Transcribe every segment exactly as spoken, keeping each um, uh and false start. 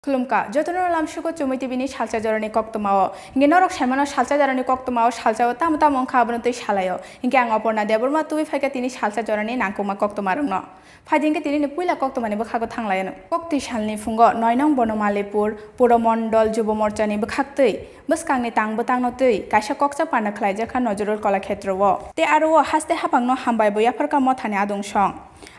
Khulumkha, jotono lamsugo Chumui T V ni salsa jorani koktwmao. Hinkhe norok saimano salsa jorani koktwmao salsao tamo tamo wngkha abono twi salaio. Hinkhe ang Oporna Debbarma tubui phaikha tini salsa jorani nangkukma koktwmarokno. Phaidi hinkhe tinini puila koktwmani bwkhago thanglaiyano. Koktwi salni phungo noi nong Bonomalipur Puro Mondol Jubo Morchani bwkhaktwi bwskangni tang bwtangno twi kaisa koksa parna khlaijakha Nojrul Kolakshetrowo. Tei aro o haste haphangno hambai bo yapharkha mothani adungsong.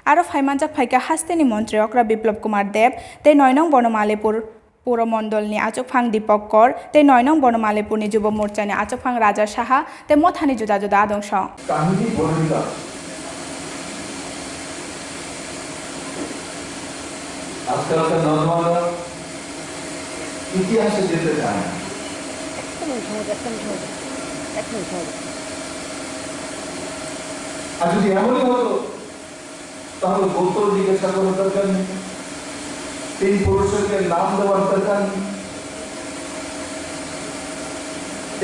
Aro phaimanjak phaikha hasteni montri okra Biplab Kumar Deb tei noi nong Bonomalipur Puro Mondolni achukphang Dipak Kor tei noi nong Bonomalipurni Jubo Morchani achukphang Raja Saha tei mothani juda juda adungsong. কাহিনী বর্ণিতা। আজকালকার নওজওয়ানরা ইতিহাসে যেতে চায় না। একটা মিনিট সময় দাও, একটা মিনিট সময় দাও, একটা মিনিট সময় দাও। আর যদি এমনই হতো, তাহলে গোত্র জিজ্ঞাসা করার দরকার নেই, তিন পুরুষকে নাম দেওয়ার দরকার নেই।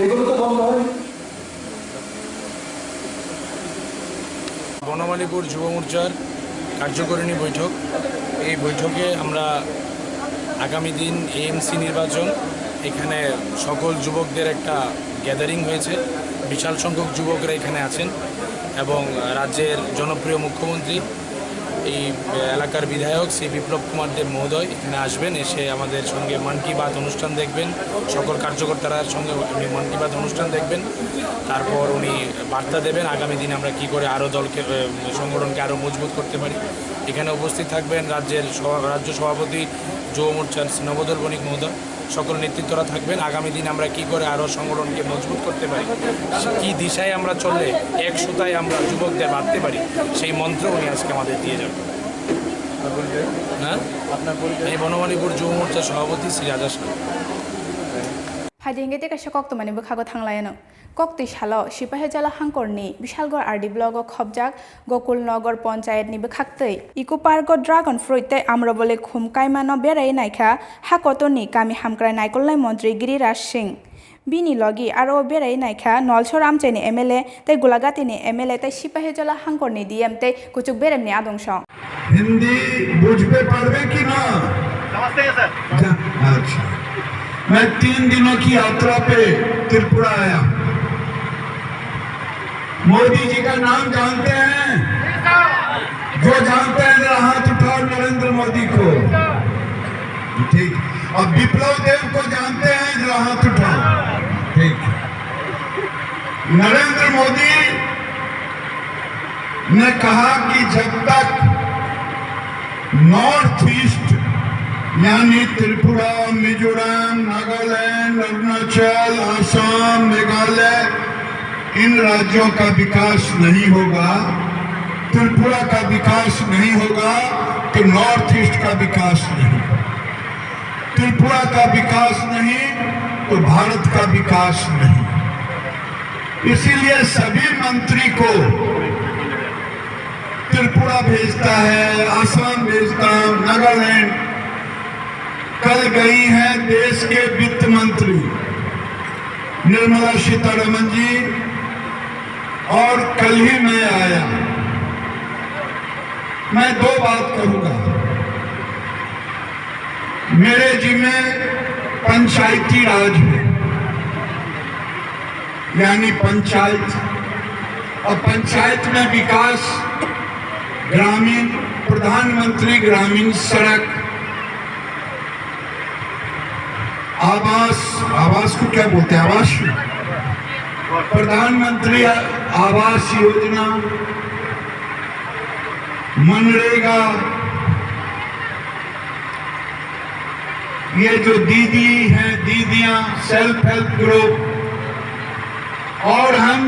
এগুলো তো বন্ধ হয়নি। বনমালীপুর যুব মোর্চার কার্যকরিণী বৈঠক। এই বৈঠকে আমরা আগামী দিন এএমসি নির্বাচন, এখানে সকল যুবকদের একটা গ্যাদারিং হয়েছে, বিশাল সংখ্যক যুবকরা এখানে আছেন এবং রাজ্যের জনপ্রিয় মুখ্যমন্ত্রী, এই এলাকার বিধায়ক শ্রী বিপ্লব কুমার দেব মহোদয় এখানে আসবেন, এসে আমাদের সঙ্গে মন কি বাত অনুষ্ঠান দেখবেন, সকল কার্যকর্তারা সঙ্গে উনি মন কি বাত অনুষ্ঠান দেখবেন। তারপর উনি বার্তা দেবেন আগামী দিন আমরা কি করে আরও দলকে, আহ, সংগঠনকে আরও মজবুত করতে পারি। এখানে উপস্থিত থাকবেন রাজ্যের সভা-, রাজ্য সভাপতি যুব মোর্চার শ্রী নবদল বণিক মহোদয়, সকল নেতৃত্বরা থাকবেন। আগামী দিন আমরা কি করে আরও সংগঠনকে মজবুত করতে পারি, কি দিশায় আমরা চললে এক সুতায় আমরা যুবকদের বাঁধতে পারি, সেই মন্ত্র উনি আজকে আমাদের দিয়ে যাবেন। আপনার পরিচয়? হ্যাঁ? আপনার পরিচয়? আমি বনমালীপুর যুব মোর্চার সভাপতি শ্রী রাজা Saha. Phaidi hinkhe tei kaisa koktwmani bwkhago thanglaiyano. Koktwi salo Sipahijola hangkorni Bishalgarh R D block o khobjak Gokul Nagar Panchayat ni bwkhaktwi Eco Park o dragon fruit tei Amrapali khum kaimano berai naikha ha kotorni kami hamkrai naikolnai montri Giriraj Singh. Bini logi aro berai naikha Nolsor Amchaini M L A tei Gulagati ni M L A tei Sipahijola hangkorni D M tei kuchuk beremni adungsong. Hindi बुझते पढ़वे की ना? समझते हैं सर। जा-, अच्छा। मैं तीन दिनों की यात्रा पे त्रिपुरा आया। मोदी जी का नाम जानते हैं? जो जानते हैं जरा हाथ उठाओ नरेंद्र मोदी को। ठीक। अब विप्लव देव को जानते हैं जरा हाथ उठाओ। ठीक। नरेंद्र मोदी ने कहा कि जब तक नॉर्थ ईस्ट यानी त्रिपुरा, मिजोरम, नागालैंड, अरुणाचल, आसाम, मेघालय, इन राज्यों का विकास नहीं होगा, त्रिपुरा का विकास नहीं होगा, तो नॉर्थ ईस्ट का विकास नहीं, त्रिपुरा का विकास नहीं, तो भारत का विकास नहीं। इसीलिए सभी मंत्री को त्रिपुरा भेजता है, आसाम भेजता है, नागालैंड। कल गई हैं देश के वित्त मंत्री निर्मला सीतारमण जी, और कल ही मैं आया। मैं दो बात करूंगा। मेरे जिम्मे पंचायती राज है, यानी पंचायत, और पंचायत में विकास, ग्रामीण, प्रधानमंत्री ग्रामीण सड़क, आवास, आवास को क्या बोलते हैं, आवास, प्रधानमंत्री आवास योजना, मनरेगा, ये जो दीदी हैं, दीदियां, सेल्फ हेल्प ग्रुप, और हम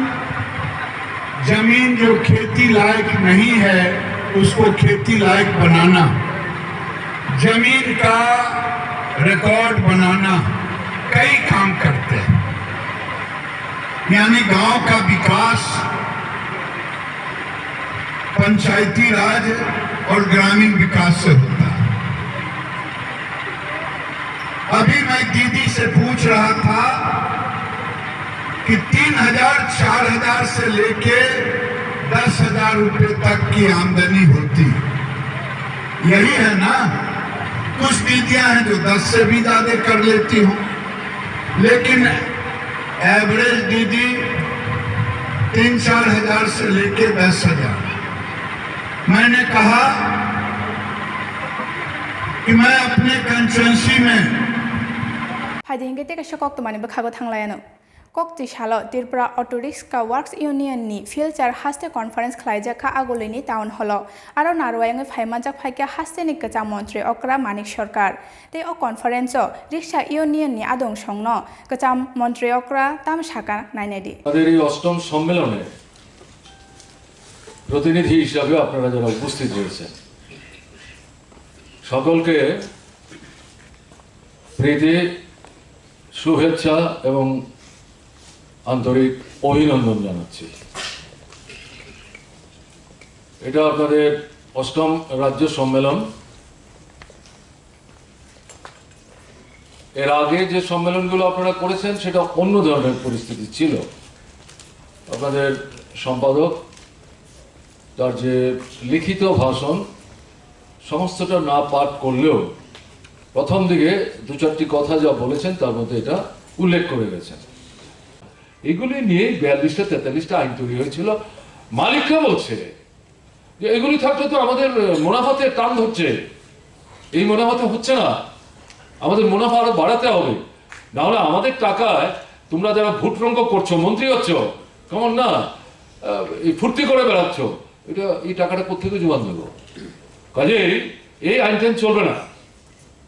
जमीन जो खेती लायक नहीं है, उसको खेती लायक बनाना, जमीन का रिकॉर्ड बनाना, कई काम करते हैं। यानी गांव का विकास पंचायती राज और ग्रामीण विकास से होता है। अभी मैं दीदी से पूछ रहा था कि तीन हजार, चार हजार से लेके दस हजार रुपए तक की आमदनी होती, यही है ना? कुछ दीदियां हैं जो दस से भी ज्यादा कर लेती हूँ, लेकिन एवरेज दीदी तीन चार हजार से लेके दस हजार। मैंने कहा कि मैं अपने कॉन्स्टिट्यूएंसी में Phaidi hinkhe tei kaisa koktwmani bwkhago thanglaiano. Koktwi salo Tripura Auto Rickshaw Workers Union ni Philchar haste conference khlaijak kha Agulini Town Hall o. Aro narwai wngwi phaimanjak phaikha hasteni kwcham montri okra Manik Sarkar. Tei o conference o Rickshaw Union ni adong songno kwcham montri okra tam sakha nainai di. আমাদের এই অষ্টম সম্মেলনে প্রতিনিধি হিসাবে আপনারা যারা উপস্থিত হয়েছেন, সকলকে প্রীতি, শুভেচ্ছা এবং আন্তরিক অভিনন্দন জানাচ্ছি। এটা আপনাদের অষ্টম রাজ্য সম্মেলন। এর আগে যে সম্মেলনগুলো আপনারা করেছেন, সেটা অন্য ধরনের পরিস্থিতি ছিল। আপনাদের সম্পাদক তার যে লিখিত ভাষণ, সমস্তটা না পাঠ করলেও প্রথম দিকে দু চারটি কথা যা বলেছেন, তার মধ্যে এটা উল্লেখ করে গেছেন। এগুলি নিয়েই বিয়াল্লিশটা তেতাল্লিশটা আইন তৈরি হয়েছিল। মালিকরা বলছে যে এগুলি থাকলে তো আমাদের মুনাফাতে টান ধরছে, এই মুনাফাতে হচ্ছে না, আমাদের মুনাফা আরো বাড়াতে হবে, না হলে আমাদের টাকায় তোমরা যারা ভোট রঙ্গ করছো, মন্ত্রী হচ্ছ, কেমন না, আহ, এই ফুর্তি করে বেড়াচ্ছ, এটা, এই টাকাটা কোথেকে জোগান দেবো? কাজেই এই আইন টাইন চলবে না,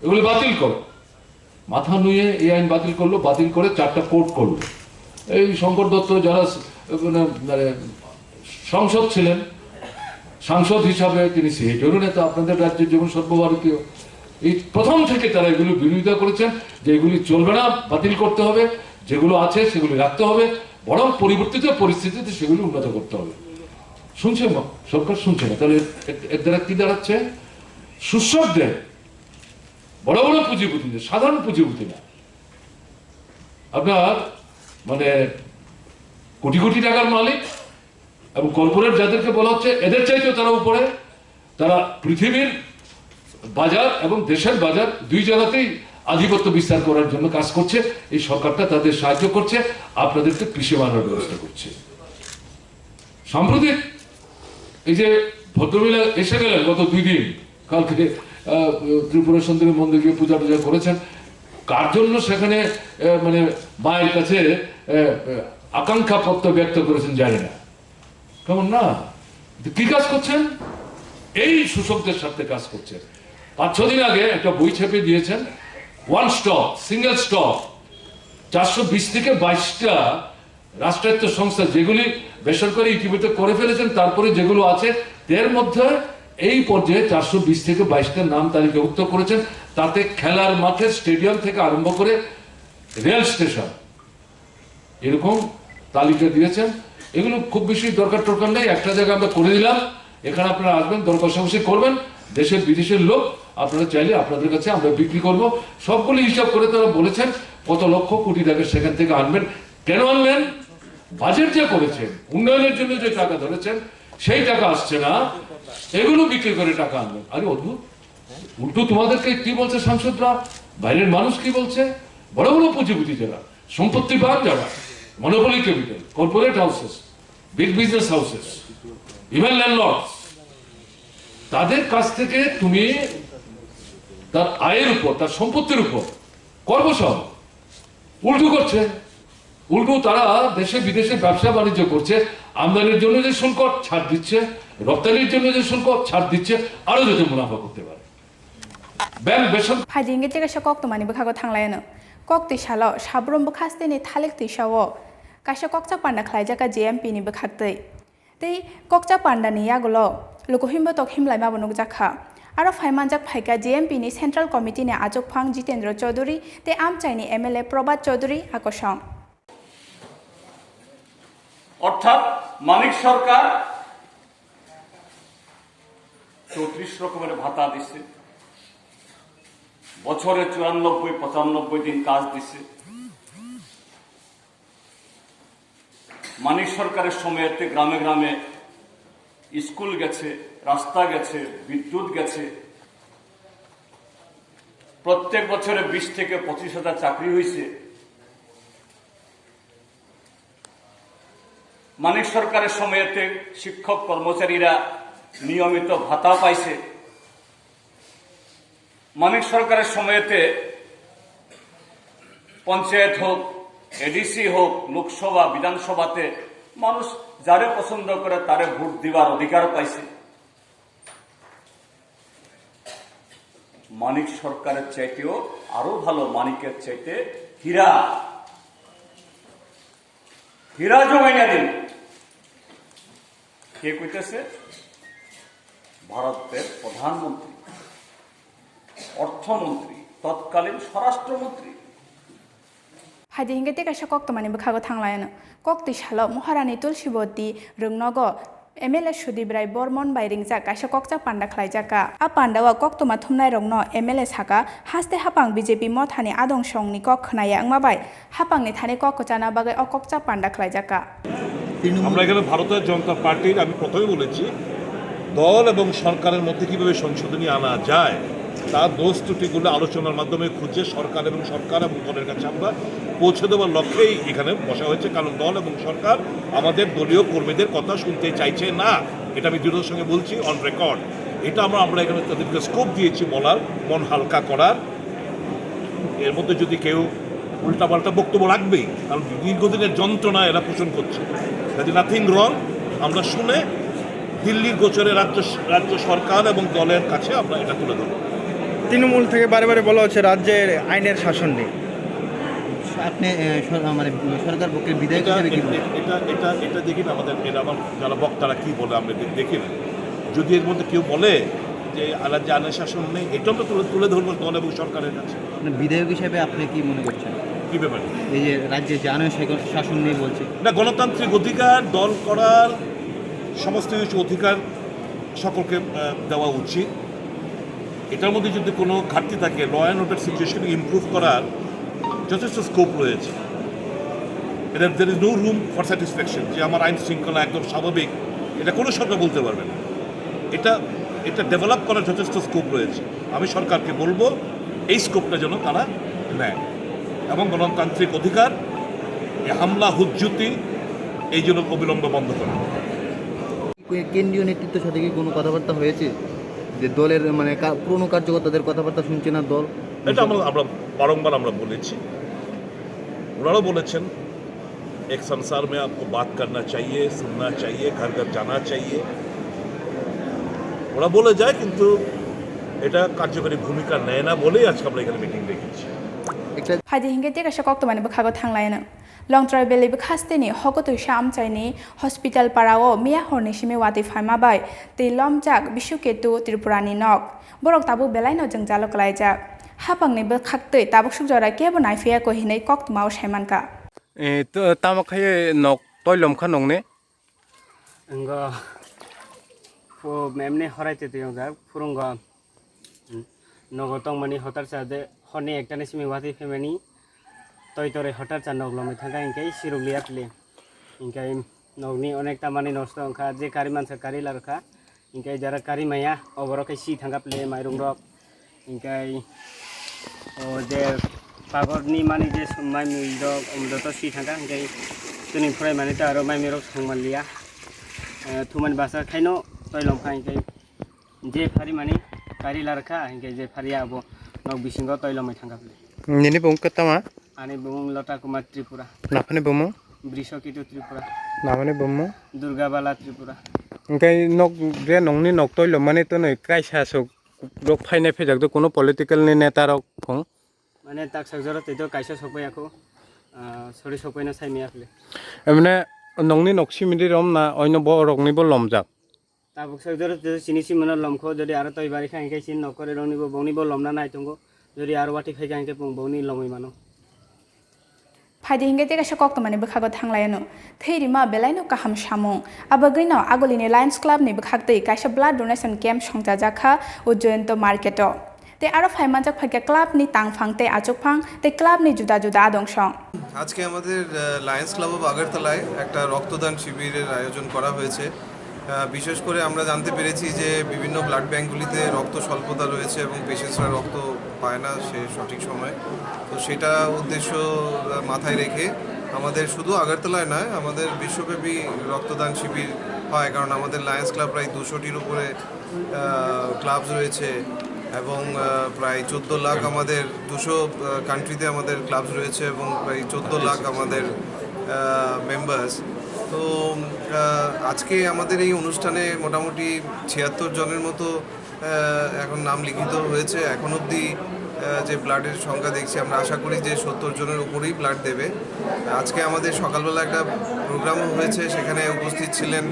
এগুলি বাতিল করো। মাথা নুয়ে এই আইন বাতিল করলো, বাতিল করে চারটা কোর্ট করলো। এই শঙ্কর দত্ত যারা স-, মানে, মানে, সংসদ ছিলেন, সাংসদ হিসাবে তিনি সিলেটেরও নেতা, আপনাদের রাজ্যের যেমন সর্বভারতীয়, এই প্রথম থেকে তারা এগুলো বিরোধিতা করেছেন যে এগুলি চলবে না, বাতিল করতে হবে, যেগুলো আছে সেগুলি রাখতে হবে, বরং পরিবর্তিত পরিস্থিতিতে সেগুলি উন্নত করতে হবে। শুনছে মা-, সরকার শুনছে না, তাহলে এর, এর দ্বারা কি দাঁড়াচ্ছে? শোষকদের, বড় বড় পুঁজিপতি না, সাধারণ পুঁজিপতি না, আপনার মানে কোটি কোটি টাকার মালিক এবং কর্পোরেট যাদেরকে বলা হচ্ছে, এদের চাইতেও তারা উপরে, তারা পৃথিবীর বাজার এবং দেশের বাজার দুই জায়গাতেই আধিপত্য বিস্তার করার জন্য কাজ করছে। এই সরকারটা তাদের সাহায্য করছে, আপনাদেরকে পিষে মারার ব্যবস্থা করছে। সাম্প্রতিক এই যে ভদ্রমহিলা এসে গেলেন গত দুই দিন, কালকে, আহ, ত্রিপুরা সুন্দরী মন্দিরে গিয়ে পূজা টুজা করেছেন, কার জন্য সেখানে, আহ, মানে মায়ের কাছে, আহ, আকাঙ্ক্ষা পত্র ব্যক্ত করেছেন জানি না, কেমন না? কিন্তু কি কাজ করছেন? এই শোষকদের স্বার্থে কাজ করছেন। পাঁচ ছ দিন আগে একটা বই ছেপে দিয়েছেন, ওয়ান স্টপ, সিঙ্গেল স্টপ, চারশো বিশ থেকে বাইশটা রাষ্ট্রায়ত্ত সংস্থা যেগুলি বেসরকারি ইতিমধ্যে করে ফেলেছেন, তারপরে যেগুলো আছে, এর মধ্যে এই পর্যায়ে চারশো বিশ থেকে বাইশটা নাম তালিকাভুক্ত করেছেন। তাতে খেলার মাঠের স্টেডিয়াম থেকে আরম্ভ করে রেল স্টেশন, এরকম তালিকা দিয়েছেন। এগুলো খুব বেশি দরকার টরকার নেই, একটা জায়গা আমরা করে দিলাম, এখানে আপনারা আসবেন, দর কষাকষি করবেন, দেশের বিদেশের লোক আপনারা চাইলে আপনাদের কাছে আমরা বিক্রি করব। সবগুলি হিসাব করে তারা বলেছেন কত লক্ষ কোটি টাকা সেখান থেকে আনবেন। কেন আনলেন? বাজেট যে করেছেন, উন্নয়নের জন্য যে টাকা ধরেছেন, সেই টাকা আসছে না, এগুলো বিক্রি করে টাকা আনবেন। আরে অদ্ভুত, উল্টো তোমাদেরকে কি বলছে সাংসদরা, বাইরের মানুষ কি বলছে, বড় বড় পুঁজিপতি যারা, সম্পত্তিবান যারা, monopoly capital, corporate houses, big business houses, even landlords, তাদের কাছ থেকে তুমি তার আয়ের উপর, তার সম্পত্তির উপর কর বসাও। উল্টো করছে, উল্টো তারা দেশে বিদেশে ব্যবসা বাণিজ্য করছে, আমদানির জন্য যে শুল্ক ছাড় দিচ্ছে, রপ্তানির জন্য যে শুল্ক ছাড় দিচ্ছে, আরো যাতে মুনাফা করতে পারে। ব্যাংক বেসরকারি Phaidi hinkhe tei kaisa koktwmani bwkhago thanglaiano. Koktwi salo Sabrum bwkhasteni thalik twisao kaisa kokchak panda khlaijak kha J M P ni bwkhaktwi. Tei kokchak pandani yagulo lukuhimbo tok himlaimabo nukjak kha. Aro phaimanjak phaikha J M P ni Central Committee ni achukphang Jitendra Chaudhary tei amchaini M L A Prabhat Chaudhary akosong. অর্থাৎ মানিক সরকার চৌত্রিশ রকমের ভাতা দিছে, বছরে চুরানব্বই পঁচানব্বই দিন কাজ দিছে। মানিক সরকারের সময়তে গ্রামে গ্রামে স্কুল গেছে, রাস্তা গেছে, বিদ্যুৎ গেছে। প্রত্যেক বছরে বিশ থেকে পঁচিশ হাজার চাকরি হয়েছে। মানিক সরকারের সময়তে শিক্ষক কর্মচারীরা নিয়মিত ভাতা পাইছে। মানিক সরকারের সময়তে পঞ্চায়েত হোক, এডিসি হোক, লোকসভা, বিধানসভাতে মানুষ যারে পছন্দ করে তারে ভোট দিবার অধিকার পাইছে। মানিক সরকারের চাইতেও আরো ভালো, মানিকের চাইতে হীরা, হীরা জমাইয়া দিন। কে কইতেছে? ভারতের প্রধানমন্ত্রী, অর্থমন্ত্রী, তৎকালীন স্বরাষ্ট্রমন্ত্রী। Phaidi hinkhe tei kaisa koktwmani bwkhago thanglaino. Koktwi salo Maharani Tulsiboti Rwngnogo M L A Sudip Rai Bormon bai ringjak kaisa kokchap panda khlaijak kha. A pandao koktwma thumnairokno M L A sakha, haste haphang B J P mothani adong songni kok khwnaya wngma bai haphangni thani kok kwchana bagwi o kokchap panda khlaijak kha. আমরা এখানে ভারতীয় জনতা পার্টির, আমি প্রথমে বলেছি, দল এবং সরকারের মধ্যে কিভাবে সংশোধনী আনা যায়, তার দোষ ত্রুটিগুলো আলোচনার মাধ্যমে খুঁজে সরকার এবং সরকার এবং দলের কাছে আমরা পৌঁছে দেওয়ার লক্ষ্যেই এখানে বসা হয়েছে। কারণ দল এবং সরকার আমাদের দলীয় কর্মীদের কথা শুনতে চাইছে না, এটা আমি দৃঢ়তার সঙ্গে বলছি, অন রেকর্ড। এটা আমরা, আমরা এখানে তাদেরকে স্কোপ দিয়েছি বলার, মন হালকা করার। এর মধ্যে যদি কেউ উল্টাপাল্টা বক্তব্য রাখবেই, কারণ দীর্ঘদিনের যন্ত্রণা এরা পোষণ করছে। কাজে নাথিং রং, আমরা শুনে দিল্লির গোচরে রাজ্য, রাজ্য সরকার এবং দলের কাছে আমরা এটা তুলে ধরব। তৃণমূল থেকে বারে বারে বলা হচ্ছে রাজ্যে আইনের শাসন নেই। আপনি, এ, সর-, মানে, সরকার পক্ষের বিধায়ক এটা, হিসেবে কি বলবেন? এটা, এটা, এটা দেখি না, আমাদের, এরা আমার যারা বক্তারা কি বলে আমরা দে-, দেখি না। যদি এর মধ্যে কেউ বলে যে রাজ্যে আইনের শাসন নেই, এটা আমরা তুলে, তুলে ধরবো দল এবং সরকারের কাছে। মানে, বিধায়ক হিসেবে আপনি কি মনে করছেন? কি ব্যাপারে? এই যে রাজ্যে যে আইনের শাসন, শাসন নেই বলছে। না, গণতান্ত্রিক অধিকার, দল করার সমস্ত কিছু অধিকার সকলকে, আহ, দেওয়া উচিত। এটার মধ্যে যদি কোনো ঘাটতি থাকে, law and order situation improve করার যথেষ্ট স্কোপ রয়েছে। এটা, there is no room for satisfaction যে আমার আইন শৃঙ্খলা একদম স্বাভাবিক, এটা কোনো সরকার বলতে পারবে না। এটা, এটা ডেভেলপ করার যথেষ্ট স্কোপ রয়েছে। আমি সরকারকে বলবো এই স্কোপটা যেন তারা নেয় এবং গণতান্ত্রিক অধিকার, এই হামলা হুজ্জুতি, এই জন্য অবিলম্বে বন্ধ করে। কে-, কেন্দ্রীয় নেতৃত্বের সাথে কি কোনো কথাবার্তা হয়েছে যে দলের, মানে, কা-, পুরনো কার্যকর্তাদের কথাবার্তা শুনছে না দল? এটা আমরা, আমরা বারংবার আমরা বলেছি, ওনারাও বলেছেন, "এক সংসার মে আপকো বাত করনা চাহিয়ে, শুননা চাহিয়ে, ঘর ঘর জানা চাহিয়ে।" ওরা বলে যায়, কিন্তু এটা কার্যকরী ভূমিকা নেয় না বলেই আজকে আমরা এখানে মিটিং ডেকেছি। একটা Phaidi hinkhe tei kaisa koktwmani bwkhago thanglaino. Longtrai Valley bwkhasteni Hokotwi Sa amchaini hospital parao miya horni simi watwi phaima bai twi lomjak Bishuketu Tripurani nok. Borok tabuk belaino jwngjalo kwlaijak. Hapangni bwkhaktwi tabuk sukjora kebo naiphiya koi hinwi koktwmao saimankha. E, to-, tamo khe nok toilom kha nokni? Wngkha, phu-, memni horai twi twi wngjak, phwrwngo. Nogo tongmani hotarsa de horni ektani simi watwi phaimani, toi toroi hotarsa nok lomwi thangkha, hinkhe siruk liya pili. Hinkhe nokni onek tamani nosto wngkha, je kari mansa kari larwkha, hinkhe jara kari maya, oborok khe si thangkha pili mairungrok. Hinkhe o je pagorni mani je sumai mui rok, um, joto si thangkha, hinkhe chwngni phwraimani ta aro mai mui rok song manliya. Eh, thumani basa khaino toilom kha, hinkhe je phari mani kari larkha, hinkhe je phariya abo nok bisingo toilomwi thangkha pili. Nini bung kwtama? Ani bung Lota Kumar Tripura. Naphani bumung? Brishokitu Tripura. Naphani bumung? Durga Bala Tripura. Hinkhe nok je nokni nok toilom mani twnwi kaisa aswk rok phainai phaijakdo, kuno political ni neta rok phung? Mane taksa jora tei do kaisa sokpai ako, ah, sori sokpaino saimaya phile. Emne nokni nok simidi rom na oino bo rokni bo lomjak? Tabuk sak jora tei do chini simino lomkho, jodi aro toi bari kha hinkhe chini nok kore rokni bo bongni bo lomna nai tongo, jodi aro wati phai kha hinkhe bong bongni lomwi mano. Phaidi hinkhe tei kaisa koktwmani bwkhago thanglaiyano. Thwi rima belaino kaham samung. Abagwino agulini Lions Club ni bwkhaktwi kaisa blood donation camp songchajak kha o Joyonto market o. Tei aro phaimanjak phaikha club ni tangphang tei achukphang tei club ni juda juda adong song. আজকে আমাদের, আহ, Lions club of আগরতলায় একটা রক্তদান শিবিরের আয়োজন করা হয়েছে। আহ, বিশেষ করে আমরা জানতে পেরেছি যে বিভিন্ন ব্লাড ব্যাঙ্কগুলিতে রক্ত স্বল্পতা রয়েছে এবং পেশেন্টসরা রক্ত পায় না সে সঠিক সময়ে। তো সেটা উদ্দেশ্য, আহ, মাথায় রেখে আমাদের শুধু আগরতলায় নয়, আমাদের বিশ্বব্যাপী রক্তদান শিবির হয়, কারণ আমাদের লায়ন্স ক্লাব প্রায় দুশোটির উপরে, আহ, ক্লাবস রয়েছে এবং, আহ, প্রায় চোদ্দ লাখ আমাদের, দুশো, আহ, কান্ট্রিতে আমাদের ক্লাবস রয়েছে এবং প্রায় চোদ্দ লাখ আমাদের, আহ, মেম্বার্স। তো, আহ, আজকে আমাদের এই অনুষ্ঠানে মোটামুটি ছিয়াত্তর জনের মতো, আহ, এখন নাম লিখিত হয়েছে। এখন অবধি, আহ, যে ব্লাডের সংখ্যা দেখছি, আমরা আশা করি যে সত্তর জনের উপরেই ব্লাড দেবে। আজকে আমাদের সকালবেলা একটা প্রোগ্রামও হয়েছে, সেখানে উপস্থিত ছিলেন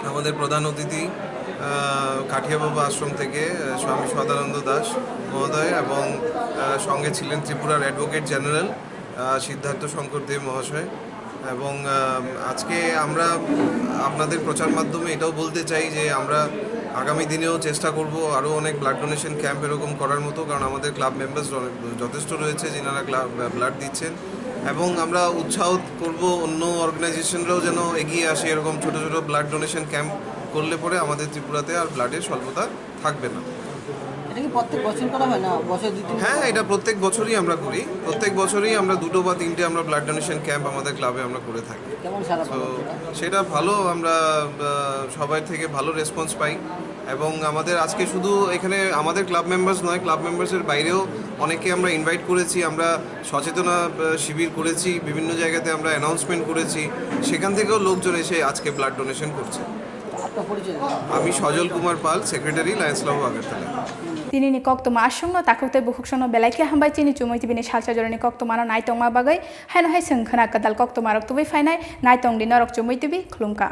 আমাদের প্রধান অতিথি, আহ, কাঠিয়াবাবু আশ্রম থেকে, আহ, স্বামী সদানন্দ দাস মহোদয় এবং, আহ, সঙ্গে ছিলেন ত্রিপুরার অ্যাডভোকেট জেনারেল, আহ, সিদ্ধার্থ শঙ্কর দেব মহাশয়। এবং, আহ, আজকে আমরা আপনাদের প্রচার মাধ্যমে এটাও বলতে চাই যে আমরা আগামী দিনেও চেষ্টা করব আরও অনেক ব্লাড ডোনেশন ক্যাম্প এরকম করার মতো, কারণ আমাদের ক্লাব মেম্বার্স যথেষ্ট রয়েছে, যিনারা ক্লাব, ব্লাড দিচ্ছেন। এবং আমরা উৎসাহ করব অন্য অর্গানাইজেশনরাও যেন এগিয়ে আসে এরকম ছোট ছোট ব্লাড ডোনেশন ক্যাম্প করলে পরে আমাদের ত্রিপুরাতে আর ব্লাডের স্বল্পতা থাকবে না। এটা কি প্রত্যেক বছর করা হয় না? বছরে দুই তিন হ্যাঁ, এটা প্রত্যেক বছরই আমরা করি। প্রত্যেক বছরই আমরা দুটো বা তিনটে আমরা ব্লাড ডোনেশন ক্যাম্প আমাদের ক্লাবে আমরা করে থাকি। কেমন সাড়া তো পাওয়া যায়? সেটা ভালো। আমরা, আহ, সবাই থেকে ভালো রেসপন্স পাই। এবং আমাদের আজকে শুধু এখানে আমাদের ক্লাব মেম্বার্স নয়, ক্লাব মেম্বার্সের বাইরেও অনেকে আমরা ইনভাইট করেছি। আমরা সচেতনা, আহ, শিবির করেছি, বিভিন্ন জায়গাতে আমরা অ্যানাউন্সমেন্ট করেছি, সেখান থেকেও লোকজন এসে আজকে ব্লাড ডোনেশন করছে। আপনার পরিচয়? আমি Sajal Kumar Pal, secretary, Lions Club Agartala. Tinini koktwma aswkno takhuk tei bukhuk songno belai khe hambai chini Chumui T V ni salsa jorani koktwmano naitongma bagwi. Haino hai chwng khwna kwtal koktwmarok tubui phainai, naitongdi norok Chumui T V, khulumkha.